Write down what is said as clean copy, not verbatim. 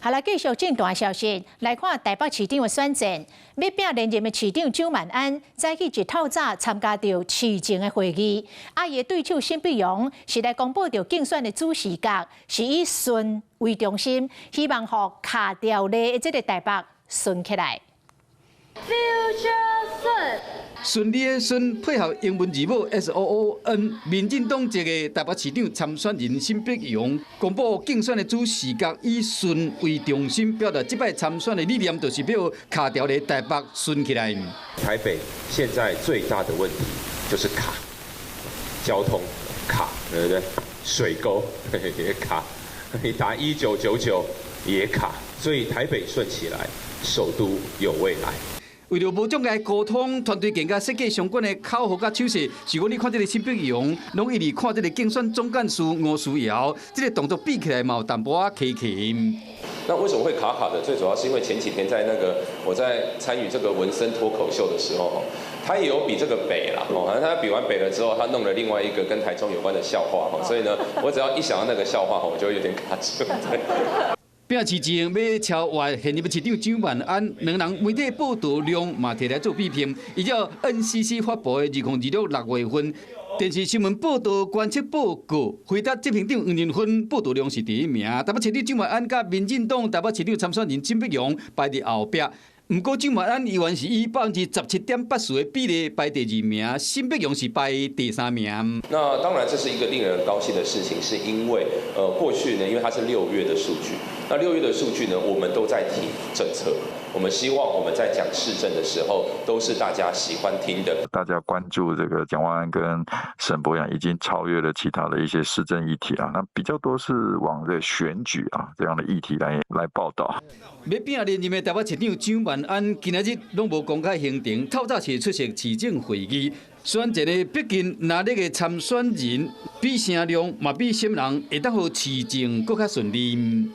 好來，繼續政壇消息，來看台北市長的選戰。欲拼連任的市長蔣萬安，早起一透早參加著市政的會議。啊，伊的對手沈伯洋是來公布著競選的主視覺，是以順為中心，希望予卡牢咧的這个台北順起來。 Future 順。順利的順配合英文字母 SOON，民進黨籍的台北市長參選人沈伯洋公布競選的主視覺以順為中心，表達這擺參選的理念就是欲卡牢咧台北順起來。台北現在最大的問題就是卡，交通卡，對不對？水溝也卡，你打1999也卡，所以台北順起來，首都有未來。為著無障礙溝通，團隊更加設計相關的口號佮手勢。是講你看這个沈伯洋，攏一直看這个競選總幹事吳思瑤，這个動作比起來嘛有淡薄仔客氣。那為什麼會卡卡的？最主要是因為前幾天在那個我在參與這個文森脫口秀的時候，他也有比這個北啦，哦，反正他比完北了之後，他弄了另外一個跟台中有關的笑話，所以呢，我只要一想到那個笑話，我就會有點卡住。拼市政欲超越現任市長蔣萬安，兩人媒體報導量嘛提來做比拼。依照 NCC 發布的2026六月份電視新聞報導觀測報告，回答執行長黃仁勳報導量是第一名。台北市長蔣萬安佮民進黨台北市長參選人沈伯洋排佇後壁。毋過蔣萬安依然是以17.84%的比例排第二名，沈伯洋是排第三名。那當然這是一個令人高興的事情，是因為過去呢，因為它是六月的數據，那六月的數據呢，我們都在提政策，我們希望我們在講市政的時候，都是大家喜歡聽的。大家關注這個蔣萬安跟沈伯洋已經超越了其他的一些市政議題啊，那比較多是往這選舉啊這樣的議題來報道。欲拼連任的台北市長蔣萬安今仔日攏無公開行程，透早是出席市政會議。選戰的逼近，藍綠的參選人比聲量嘛比閃人，會當予市政閣較順利。